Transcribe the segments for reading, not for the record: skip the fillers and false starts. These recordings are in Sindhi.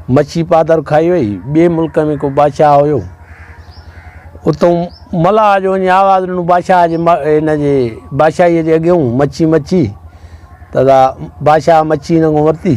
مڇي پادر کائي وئي. ٻئي ملڪ ۾ ڪو بادشاهه هيو. اتئون ملاح جو وڃي آواز ڏنو بادشاهه جي هن جي بادشاهيء جي اڳيئون مڇي مڇي ته دا بادشاهه مڇي هن کان ورتي.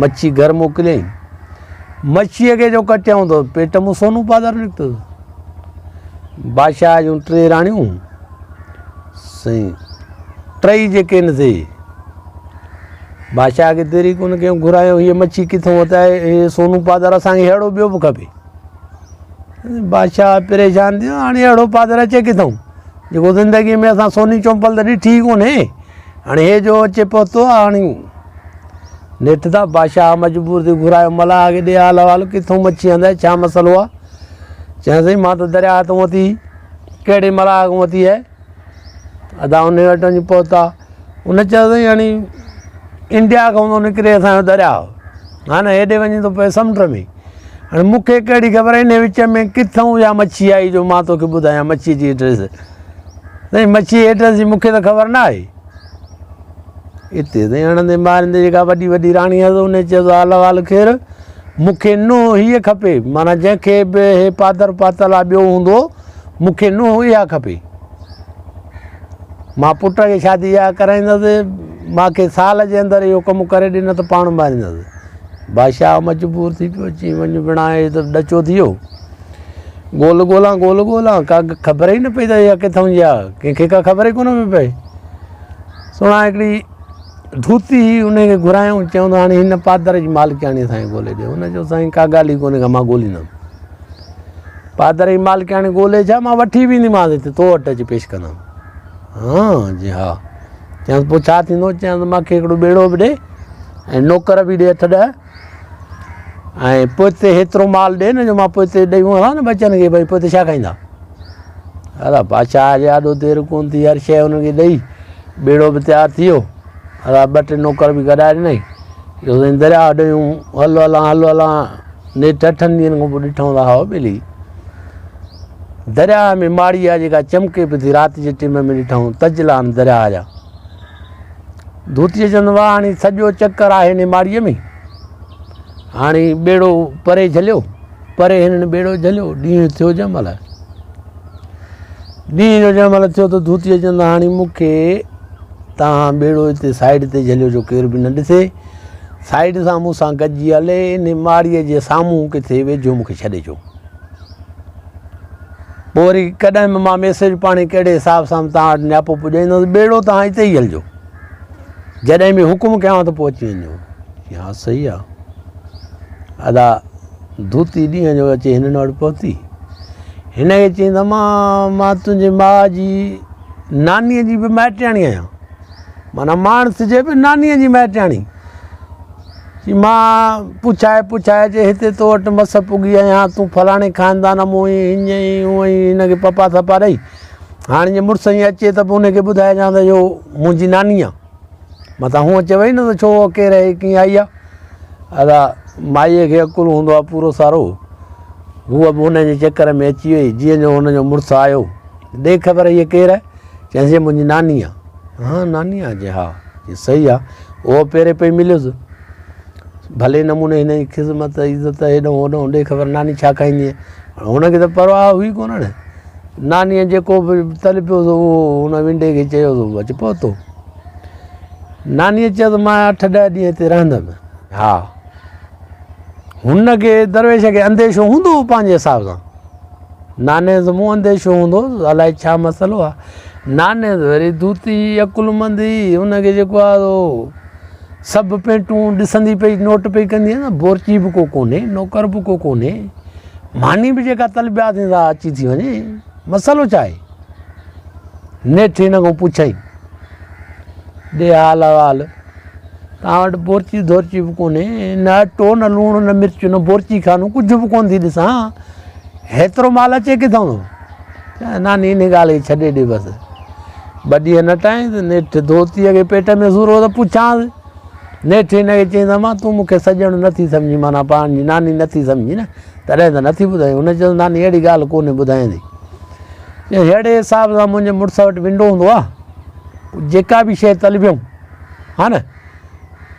مڇي گهر موڪليائين. مڇيء کي جو ڪٽيائون ته پيٽ مان سونو پادر نڪتس. بادشاهه جون ٽي راڻيون سائين ٽئي جيڪي آهن سي بادشاهه کي دير ئي ڪونه ڪيائون گهرايو هيء مڇي ڪٿون ورتي آهي هي سونو پادر اسان کي اهڙو ٻيو به کپي بادشاهه پريشان ٿي ويو هاڻي اهڙو پادر اچي ڪٿون جيڪو زندگيء ۾ اسان سوني چونپل ته ڏٺي ئي ڪونهي هاڻي هي جو اچي پهتو آهي هاڻي نيٺ ته بادشاهه مجبور ٿي گهرايو ملاح کي ڏي حال احوال ڪٿون مڇي آندي ڇا مسئلو آهي چيائين سائين مان ته درياهه تان ورتي ڪهڙي ملاح کان ورتي آهي ادا ان وٽ وڃي پهتا ان چيو سائين هاڻي انڊيا کان ٿو نڪري اسانجو درياء ها نه هيڏي وڃي ٿو پئي سمنڊ ۾ هاڻي مون کي ڪهڙي خبر ان وچ ۾ ڪٿان اها مڇي آئي جو مان توکي ٻڌايان مڇي جي ايڊريس سائين مڇي جي ايڊريس جي مون کي ته خبر نه آهي اتي سائين هڻندي ماريندي جيڪا وڏي وڏي راڻي هئس ان چيو ته حال احوال خير مون کي نونهن هيء کپي معنيٰ جنهن کي به هي پادر پاتل آ ٻيو هوندو مون کي نونهن اها کپي. مان پٽ کي شادي اها ڪرائيندس، مان کي سال جي اندر اهو ڪم ڪري ڏي نه ته پاڻ ماريندس. بادشاهه مجبور ٿي پيو، چي وڃ وڻان هي ته ڏچو ٿي ويو. ڳول ڳولان ڳول ڳولان ڪا خبر ئي نه پئي ته اها ڪٿان جي آ، ڪنهن کي ڪا خبر ئي ڪونه پئي پئي. سهڻا هڪڙي ڌوتي هئي ان کي گهرايائون، چيائون ته هاڻي هن پادر جي مالڪياڻي اسان کي ڳولي ڏيو. هن چيو سائين ڪا ڳالهه ئي ڪونهي ڪا مان ڳوليندم. پادر جي مالڪياڻي ڳولي ڇا مان وٺي به اينديمانس هتي تو وٽ اچي پيش ڪندم. ها جي ها. چيائينس پوء ڇا ٿيندو؟ چيائينس مان کي هڪڙو ٻيڙو به ڏي ۽ نوڪر به ڏي اٺ ڏهه ۽ پوئتي هيترو مال ڏي نه جو مان پوئتي ڏئي وڃان نه ٻچن کي ڀئي پوئتي ڇا کائيندا. ادا بادشاهه جي آڏو دير ڪونه ٿي هر شيء هن کي ڏئي ٻيڙو به تيار ٿي ويو. ادا ٻه ٽي نوڪر به گڏائي ڏنائين. چيو سائين درياء ڏيون هل هلان هل هلان نيٺ اٺن ڏينهن کان پوء ڏٺائون ته هاء ٻيلي درياهه ۾ ماڙي آهي جيڪا چمڪي پئي ٿي رات جي ٽيم ۾ ڏٺائون تجلا آهن درياهه جا ڌوتيء چوندو واهه هاڻي سڄو چڪر آهي هن ماڙيء ۾ هاڻي ٻيڙو پري جهليو پري هنن ٻيڙو جهليو ڏينهن ٿيو جنهن مهل ڏينهن جو جنهن مهل ٿيو ته ڌوتيء چوندو هاڻي مون کي تان ٻيڙو هتي سائيڊ تي جهليو جو ڪير به نه ڏسي سائيڊ سان مون سان گڏجي هلي انهي ماڙيء جي سامهون ڪٿي ويجهو مون کي ڇڏي اچو. پوء وري ڪڏهن به مان ميسيج پاڻي ڪهڙي حساب سان به توهان وٽ نياپو پڄائيندس، ٻيڙو توهان هتي ئي هلجو. جڏهن به حڪم ڪيانو ته پوء اچي وڃجو. چيائين ها صحيح آ. ادا ڌوتي ڏينهن جو اچي هنن وٽ پهتي. هن کي چيائين ته امان مان تنهنجي ماء جي نانيء جي به مائٽياڻي آهيان. معنيٰ ماڻس جي به نانيء جي مائٽياڻي. چي مان پڇائي پڇائي اچي هتي تو وٽ مس پڳي آهيان، تون فلاڻي خاندان مون ئي هيئن ئي هونئن ئي هن کي پپا ٿپا ڏئي. هاڻي جي مڙس ائين اچي ته به ان کي ٻڌائجان ته اهو منهنجي ناني آ. متان هونئن چوي نه ته ڇو هوء ڪير آهي ڪيئن آئي آ. ادا مائيء کي عقل هوندو آ پورو سارو. هوء به ان جي چڪر ۾ اچي وئي. جيئن جو هن جو مڙس آيو. ڏي خبر هيء ڪير آهي؟ چيائينس هيء منهنجي ناني آ. ها ناني آ؟ چيائين ها. چيائين صحيح آ. اهو پيري پئي مليس. ڀلي نموني هن جي خذمت عزت هيڏانهن هوڏانهن ڏي خبر ناني ڇا کائيندينء؟ هن کي ته پرواهه هئي ڪونه نه. نانيء جيڪو به طلبيو سو اهو هن ونڊي کي چيو سو اچي پهتو. نانيء چيو ته مان اٺ ڏهه ڏينهن هتي رهندم. ها. هن کي درويش کي انديشو هوندو هو پنهنجي حساب سان. ناني ته مون انديشو هوندو هو الائي ڇا مسئلو آ. ناني ته وري ڌوتي عقلمند هئي ان کي جيڪو آ سو سڀ پينٽون ڏسندي پئي نوٽ پئي ڪندي نه بورچي به ڪو ڪونهي نوڪر به ڪو ڪونهي ماني به جيڪا طلبيا ٿي سا اچي ٿي وڃي مسئلو ڇا آهي نيٺ هن کان پڇائين ڏي حال احوال توهان وٽ بورچي ڌورچي به ڪونهي، نه اٽو، نه لوڻ، نه مرچ، نه بورچي خانو، ڪجهه به ڪونه ٿي ڏسان، هيترو مال اچي ڪٿان ٿو؟ چيائين، ناني انهي ڳالهه کي ڇڏي ڏي بس. ٻه ڏينهن نٽائين ته نيٺ ڌوتيء کي پيٽ ۾ سور هو ته پڇانس. نيٺ هن کي چيائين ته امان تون مون کي سڄڻ نه ٿي سمجهين معنيٰ پنهنجي ناني نه ٿي سمجهين نه، تڏهن ته نه ٿي ٻڌائين. هن چيس ناني اهڙي ڳالهه ڪونهي ٻڌايان ٿي. چيائين ههڙي حساب سان منهنجي مڙس وٽ ونڊو هوندو آهي، جيڪا به شيء طلبيم ها نه؟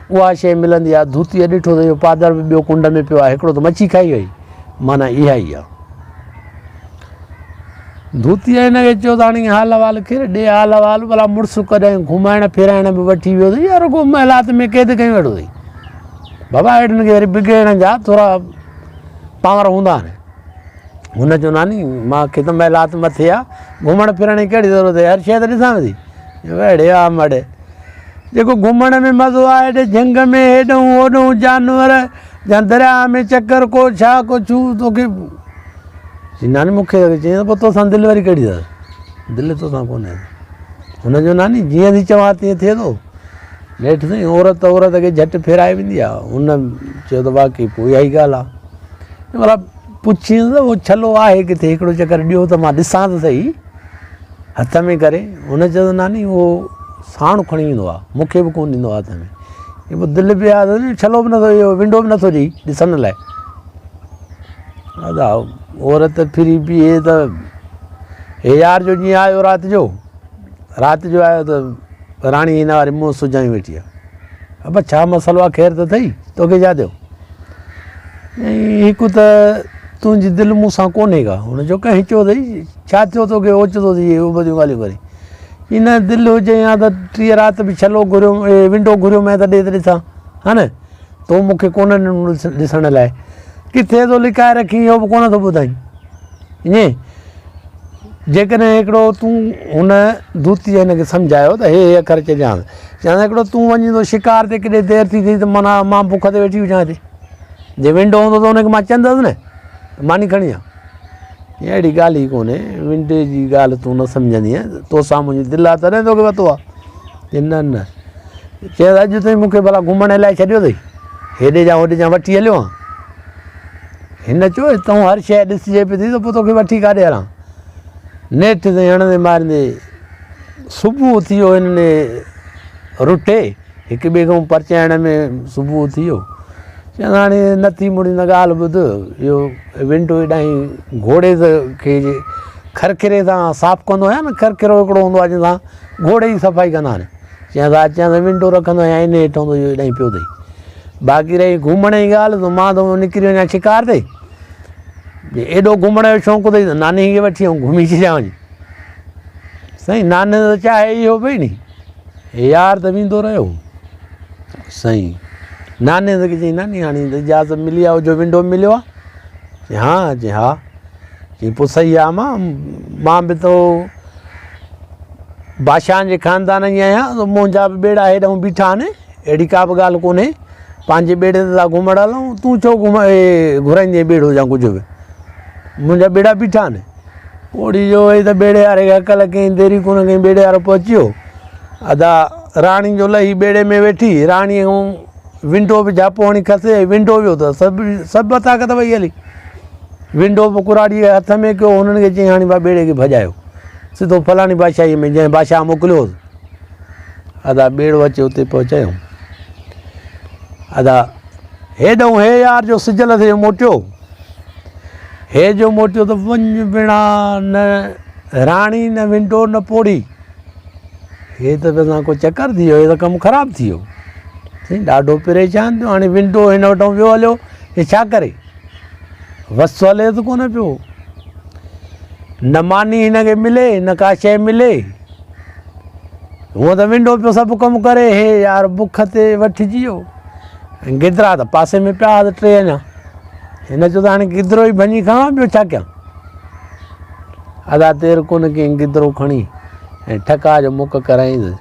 اها شيء ملندي آهي. ڌوتيء ڏٺو ته اهو پادر به ٻيو ڪنڊ ۾ پيو آهي، هڪڙو ته مڇي کائي وئي، معنيٰ اها ئي آهي. ڌوتيء هن کي چيو ته هاڻي حال احوال خير ڏي حال احوال، ڀلا مڙس ڪڏهن گهمائڻ ڦيرائڻ به وٺي ويو اٿئي يا رڳو محلات ۾ قيد ڪيون ويٺو اٿئي. بابا اهڙن کي وري بگڙڻ جا ٿورا پاور هوندا آهن. هن چيو ناني مان کي ته محلات مٿي آ، گهمڻ ڦرڻ جي ڪهڙي ضرورت آهي، هر شيء ته ڏسان ٿي. اهڙي آ مڙي جيڪو گهمڻ ۾ مزو آهي، هيڏي جهنگ ۾ هيڏئون هوڏئون جانور يا درياهه ۾ چڪر ڪو ڇا ڪو ڇو توکي. چي ناني مون کي چيائين ته پوء توسان دل وري ڪهڙي اٿس، دل توسان ڪونهي. هن چيو ناني جيئن ٿي چوان تيئن ٿئي ٿو. نيٺ سائين عورت عورت کي جهٽ ڦيرائي ويندي آهي. هن چيو ته واقعي پوء اها ئي ڳالهه آهي. ڀلا پڇيس ته اهو ڇلو آهي ڪٿي، هڪڙو چڪر ڏيو ته مان ڏسان ته سهي هٿ ۾ ڪري. هن چيو ته ناني اهو ساڻ کڻي ايندو آهي، مون کي به ڪونه ڏيندو آهي هٿ ۾. پوء دل به آهي ڇلو به نٿو اهو ونڊو به نٿو ڏئي ڏسڻ لاء. ادا عورت ڦري بيهي ته هي يار جو جيئن آيو رات جو، رات جو آيو ته راڻي هن واري منهن سجائي ويٺي آ. ابا ڇا مسئلو آ، خير ته اٿئي، توکي ڇا ٿيو؟ هڪ ته تنهنجي دل مون سان ڪونهي ڪا. هن چيو ڪنهن چيو اٿئي، ڇا ٿيو توکي اوچتو ٿي اهي ابتيون ڳالهيون ڪرين؟ چي نه دل هجي ها ته ٽيهه رات به ڇلو گهريو، ونڊو گهريو مين ته ڏي ته ڏسان ها نه، تو مون کي ڪونه ڏنو ڏسڻ لاء، ڪٿي ٿو لڪائي رکين اهو به ڪونه ٿو ٻڌائين. ائين جيڪڏهن هڪڙو تون هن دوتيء هن کي سمجهايو ته هي هي اکر چئجانس، چيائين هڪڙو تون وڃين ٿو شڪار تي ڪيڏي دير ٿي ٿئي ته معنيٰ مان بک تي ويٺي هجان هتي، جي ونڊو هوندو ته هن کي مان چوندس نه ته ماني کڻي آ. اهڙي ڳالهه ئي ڪونهي، ونڊي جي ڳالهه تون نه سمجهندينء، توسان منهنجي دل آ تڏهن توکي ورتو آ. چي نه نه. چيس اڄ تائين مون کي ڀلا گهمڻ لاء ڇڏيو اٿئي، هيڏي جا هوڏي جا وٺي هليو آن. هن چيو تون هر شيء ڏسجي پئي ٿي ته پوء توکي وٺي ڪاڏي هلان. نيٺ تائين هڻندي ماريندي صبح ٿي ويو. هنن رٽي هڪ ٻئي کان پرچائڻ ۾ صبح ٿي ويو. چيائين هاڻي نه ٿي مڙي نه ڳالهه ٻڌ، اهو ونڊو هيڏانهن گهوڙي کي کرکري سان صاف ڪندو آهيان نه، کرکرو هڪڙو هوندو آهي جنهن سان گهوڙي جي صفائي ڪندا آهن. چيائين ها، چيائين ته ونڊو رکندو آهيان ان هيٺ هوندو اهو هيڏانهن پيو اٿئي. باقي رهي گهمڻ جي ڳالهه ته مان ته نڪري وڃان شڪار تي، جي ايڏو گهمڻ جو شوق اٿئي ته ناني کي وٺي آئون گهمي ڇڏيان وڃي. سائين ناني ته چاهي اهو پئي ني، يار ته ويندو رهيو. سائين ناني کي چيائين ناني هاڻي ته اجازت ملي آهي جو ونڊو مليو آهي. چيائين ها، چيائين ها. چيائين پوء صحيح آهي امان، مان به تو بادشاهن جي خاندان جي آهيان، منهنجا به ٻيڙا هيڏانهن بيٺا آهن، اهڙي ڪا به ڳالهه ڪونهي، پنهنجي ٻيڙي تي ٿا گهمڻ هلون، تون ڇو گهرائيندين ٻيڙو يا ڪجهه به، منهنجا ٻيڙا بيٺا آهن. پوڙهي جو وئي ته ٻيڙي واري کي هڪل ڪيائين، دير ئي ڪونه ڪيائين ٻيڙي وارو پهچي ويو. ادا راڻي جو لهي ٻيڙي ۾ ويٺي، راڻيء کان ونڊو به جهاپو هڻي کسي ۽ ونڊو ويو ته سڀ سڀ طاقت وئي هلي. ونڊو به ڪراڙيء کي هٿ ۾ ڪيو، هنن کي چيائين هاڻي ڀاء ٻيڙي کي ڀڄايو سڌو فلاڻي بادشاهيء ۾ جنهن بادشاهه موڪليو هوس. ادا ٻيڙو اچي اتي پهچايائون. ادا هيڏئون هي يار جو سج لٿي جو موٽيو، هي جو موٽيو ته وڃ بڻا نه راڻي نه ونڊو نه پوڙهي. هي ته اسان ڪو چڪر ٿي ويو، هي ته ڪم خراب ٿي ويو. سائين ڏاڍو پريشان ٿيو، هاڻي ونڊو هن وٽان ويو هليو، هي ڇا ڪري؟ وس هلي ته ڪونه پيو، نه ماني هن کي ملي نه ڪا شيء ملي. هونء ته ونڊو پيو سڀ ڪم ڪري، هي يار بک تي وٺجي ويو. گدرا ته پاسي ۾ پيا هئا ته ٽي اڃا. هن چيو ته هاڻي گدرو ئي ڀڃي کاوان، ٻيو ڇا ڪيان؟ ادا دير ڪونه ڪيائين، گدرو کڻي ۽ ٺڪاء جو مڪ ڪرايائينس.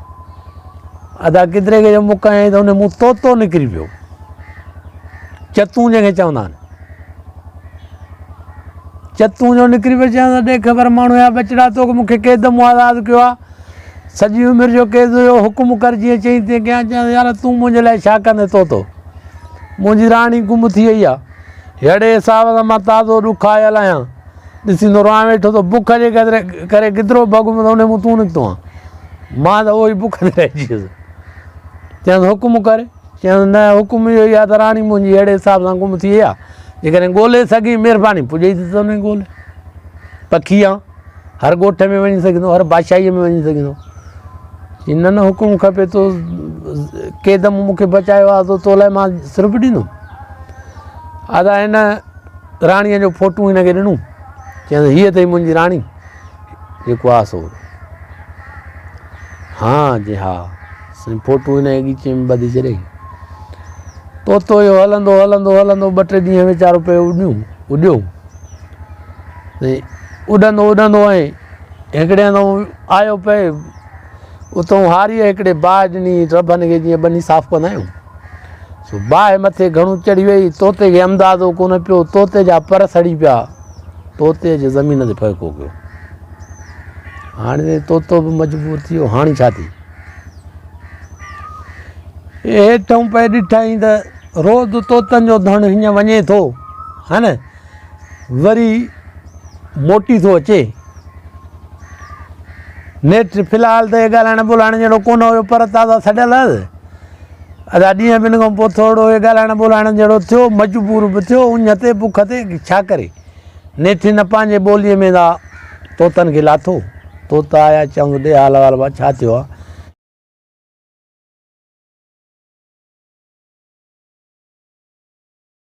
ادا گدري کي جو مڪ هنيائين ته ان منهن طوطو نڪري پيو، چتون جنهن کي چوندا آهن. چتون جو نڪري پيو، چيائين ته ڏي خبر ماڻهو جا ٻچڙا، تو مون کي قيد مون آزاد ڪيو آهي، سڄي عمر جو قيد هيو، حڪم ڪر جيئن چئين تيئن ڪيان. چيائين يار تون منهنجي لاء ڇا ڪندين طوطو، منهنجي راڻي گم ٿي وئي آهي، ههڙي حساب سان مان تازو ڏکايل آهيان، ڏسيندو رهان ويٺو ته بک جي ڪري گدرو ڀڳم ته ان مون تون نڪتو آن، مان ته اهو ئي بک تي رهجي ويس. چيائينس حڪم ڪر. چيائينس نه حڪم اهو ئي آهي ته راڻي منهنجي اهڙي حساب سان گم ٿي وئي آهي، جيڪڏهن ڳولي سگهين مهرباني پڄئي ته ان کي ڳولي. پکي آن، هر ڳوٺ ۾ وڃي سگهندو، هر بادشاهيء ۾ وڃي سگهندو. چي نه نه حڪم کپي تو قيد مون مون کي بچايو آهي ته تو لاء مان سر به ڏيندم. ادا هن راڻيء جو فوٽو هن کي ڏنو. چيائين هيء اٿئي منهنجي راڻي جيڪو آهي سو. ها جي ها. سائين فوٽو هن جي ڳچيء ۾ ٻڌي ڇڏيائين. طوطو اهو هلندو هلندو هلندو ٻه ٽي ڏينهن ويچارو پيو اڏيو اڏيو. سائين اڏندو اڏندو ۽ هڪڙي هنڌ آيو پئي اتون هاريء هڪڙي باهه ڏني ڊڀن کي جيئن ٻني صاف ڪندا آهيون سو باهه مٿي گهڻو چڙهي وئي طوطي کي اندازو ڪونه پيو طوطي جا پر سڙي پيا طوطي اچي زمين تي ڦهڪو ڪيو هاڻي طوطو به مجبور ٿي ويو هاڻي ڇا ٿي هيٺئون پئي ڏٺائين ته روز طوطن جو ڌڻ هيئن وڃي ٿو ها نه وري موٽي ٿو اچي. نيٺ في الحال ته ڳالهائڻ ٻولهائڻ جهڙو ڪونه هيو پر تازا سڙيل هئس. ادا ڏينهن ٻن کان پوء ٿورڙو اهي ڳالهائڻ ٻولهائڻ جهڙو ٿيو، مجبور به ٿيو، اڃ تي بک تي ڇا ڪري. نيٺ هن پنهنجي ٻوليء ۾ دا طوطن کي لاٿو. طوطا آيا چيائونس ڏي حال احوال ڀاء ڇا ٿيو آ؟